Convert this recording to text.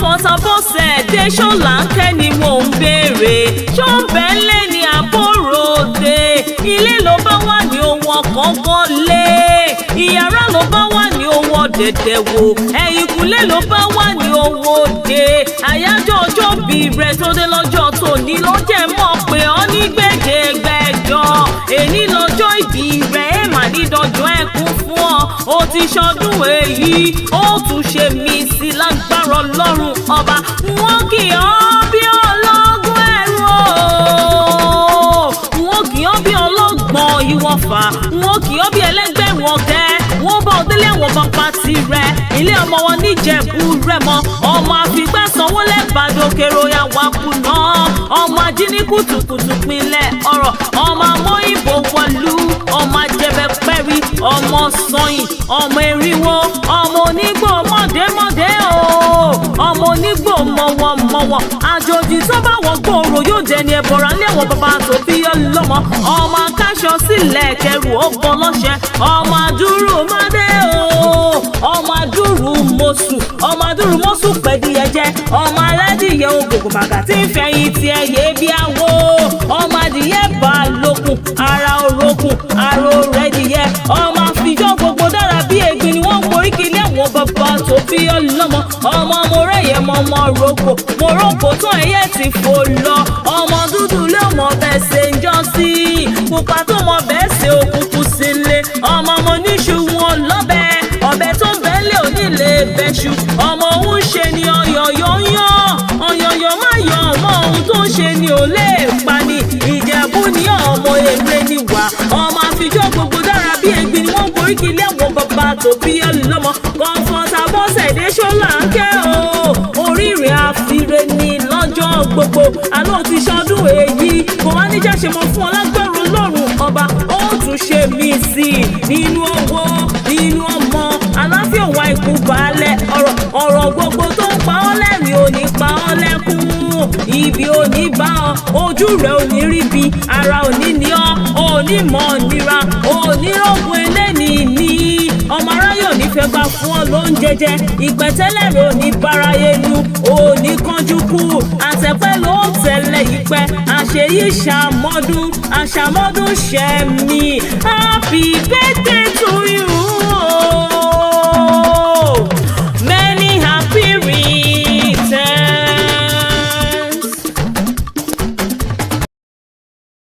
Comfort Abọ́sẹ̀dé Ṣọ́láńkẹ́ ni mò ń béèrè. Ṣọ́ǹbẹ̀ ńlẹ̀ ní àbóròde. Ilé ló bá wà ní ohun ọ̀kọ̀ọ̀kan lé. Ìyàrá ló bá wà ní ohun ọ̀dẹ̀dẹ̀ wò. Ẹ̀yìnkùlé ló bá wà ní ohun òde. Àyájọ́ ọjọ́ bí rẹ̀ tó dé lọ́jọ́ tòní ló jẹ́ mọ̀ pé ọ́ ní gbèdégbèjọ. Èní lọ́jọ́ ìbí rẹ̀ ẹ̀ mà ní dọjọ́ ẹkún fún ọ. Ó ti ṣọdún èyí, ó tún ṣe mí sí lágbára Ọlọ́run ọba. Wọ́n kì ọ́ bí ọlọ́gún ẹ̀rù o. Wọ́n kì ọ́ bí ọlọ́gbọ̀n ìwọ̀fà. Wọ́n kì ọ́ bí ẹlẹ́gbẹ̀rún ọ̀kẹ́. Wọ́n bá ọdílé wọn bá pa tirẹ̀. Ilé ọmọ wọn níjẹ̀bú rẹ̀ mọ́. Ọmọ àfigbá sanwó lẹ́bàdàn kèrò ya wà kùnà. Ọmọ ajíní kùtùkùtù pinlẹ̀ ọ̀rọ̀. Ọmọ amóyìnbó wọlú. Ọmọ ajẹbẹ pẹ́rí. Ọmọ sọyìn. Ọmọ eriwo. Ọmọ onígbò mọ̀démọ̀dé o. Ọmọ onígbò mọ̀wọ̀mọ̀wọ̀. Àjòjì tó bá wọ̀ gbòòrò yóò dẹni ẹ̀bọ̀rà ní àwọn bàbá tó bí ọlọ́mọ. Ọmọ akáṣọ sílẹ̀ kẹrù ó bọ́ lọ́ṣẹ. Ọmọ adúrú mọ́dé o. Ọmọ adúrú mọ́sù. Ọmọ adúrú mọ́sù pẹ̀díyẹ jẹ́. Ọmọ aládìyẹ ògògò màgà tí ń fẹ̀yìn tí ẹ yé bí awo. Ọmọ adìyẹ bá lókun, ara orókùn, ara orẹ́dìyẹ. Ọmọ àfijọ́ gbogbo dára bí egbin ni wọ́n ń porí kí ilé àwọn bàbá tó bí ọlọ́mọ. Ọmọ mo rẹ́yẹ mọ ọmọ roko, mo roko tán ẹyẹ ti fò lọ. Ọmọ dúdú ló mọ bẹ́ẹ̀ ṣe ń jọ sí. Pupa tó mọ bẹ́ẹ̀ ṣe òkùnkùn sílé. Ọmọ mo níṣu wọn lọ́bẹ̀, ọbẹ̀ tó ń bẹ́lẹ̀ òní lè bẹ́ṣu. Ọmọ òun ṣe ni ọ̀yọ̀yọ̀ ń yàn, ọ̀yọ̀yọ̀ má yọ ọmọ ohun tó ń ṣe ni ò lè pa ni. Ìjẹ̀bú ni ọmọ èrè ni wà. Ọmọ àfijọ́ gbogbo dára bí egbin ni wọ́n ń borí kí ilé àwọn bàbá tó bí ọlọ́mọ. Comfort Abọ́sẹ̀dé Ṣọ́láńkẹ́ o. Oríire àfiré ni lọ́jọ́ gbogbo. Àlọ́ ti ṣọdún èyí. Kò wá ní jẹ́ ṣe mọ́ fún ọ lágbára Ọlọ́run ọba. Ó tún ṣe mí sí i nínú owó, nínú ọmọ. Àláfíà òun àìkú balẹ̀ ọ̀rọ̀. Ọ̀rọ̀ gbogbo tó ń pa ọ́ lẹ́rìn ò ní pa ọ́ lẹ́kún. Ibi ò ní bá ọ, ojú rẹ̀ ò ní rí bi, ara ò ní ní ọ́, ò ní mọ̀ nira, ò ní rògùn eléni ní. Ọmọ aráyé ò ní fẹ́ gbà fún ọ ló ń jẹjẹ, ìpẹ̀tẹ́lẹ̀ rẹ̀ ò ní báráyé nu, ò ní kánjú kú, àtẹ̀pẹ́ ló tẹ̀lé ìpẹ́, àṣeyí ṣàmọ́dún, àṣàmọ́dún ṣẹ̀mí. Happy birthday to